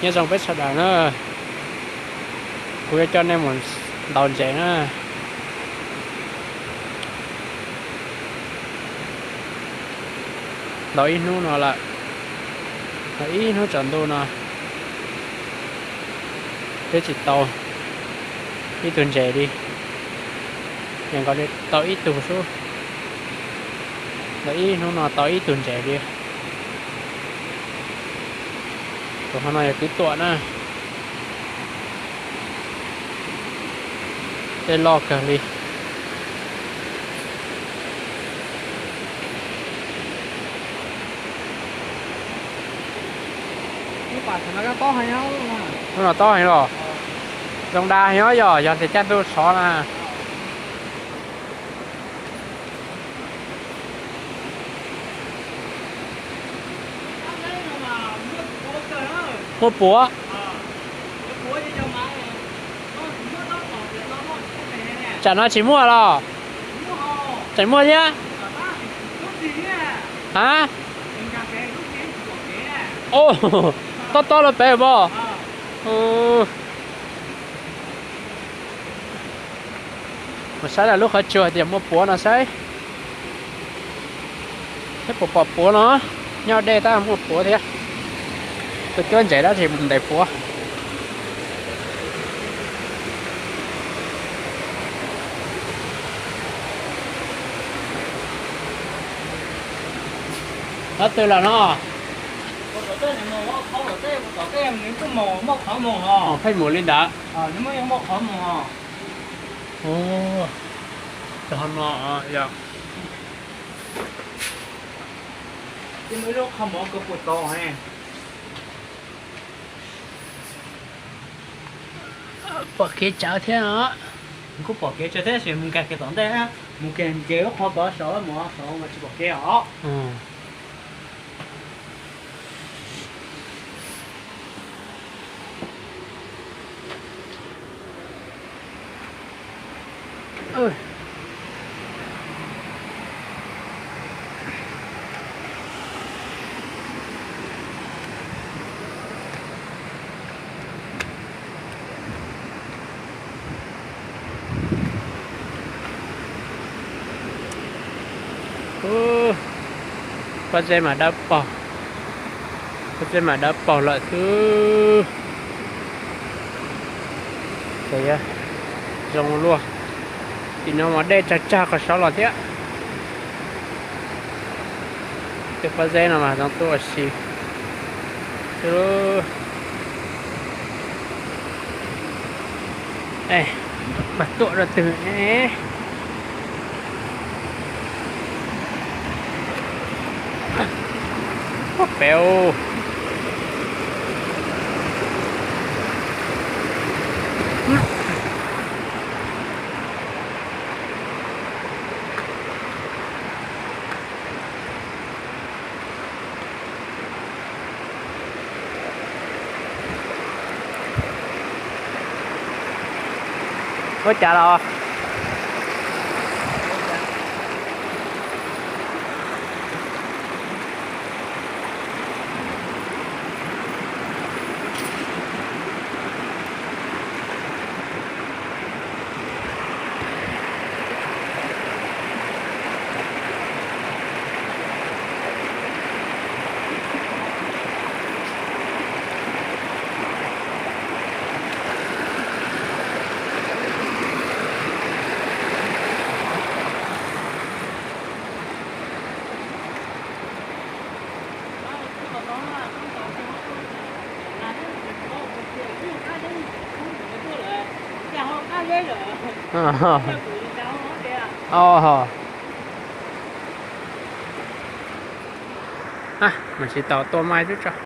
Nyob zoo peb sawv daws na, kuv yuav coj nej mus ntaus ntses na. Ntaus ib hnub no lawm, ntaus ib hnub tsaus ntuj no, twb tsis tau ib tug ntses li. Yog nkaus li tau ib tug xwb, ntaus ib hnub no tau ib tug ntses li. Tus hov no yog kwv tuam na. Tej loj kawg li. Lub no tob heev los? Zoo da heev os, yog tias caij ntuj sov na. Muaj puav. Tsam no tsis muaj los? Tseem muaj thiab. A, tob tob los pem pob. Mus saib lawm lub qhov tsua tias muaj puav no saib. Saib puas pom puav no. Nyob dej tab muaj puav thiab. Tus cuab ntses dab tsi mus ntes puav. Qhov twg lawm no? Pheej mus li ntawd. Pom kev tsawv thiab no. Kuj pom kev tsawv thiab, mus nkag kiag tom ntej, mus nkag lub qhov tod saud mus saud mas tsis pom kev os. Pob zeb mas dawb paug, pob zeb mas dawb paug lawm xwb. Zoo luaj, tim no mas dej tsag tsag qhov saud los thiab. Tej pob zeb no mas zoo tuaj ua si. Mas tuaj rau twg? Pem. Ua cas los? Mas tsis tau tua mais xwb tso.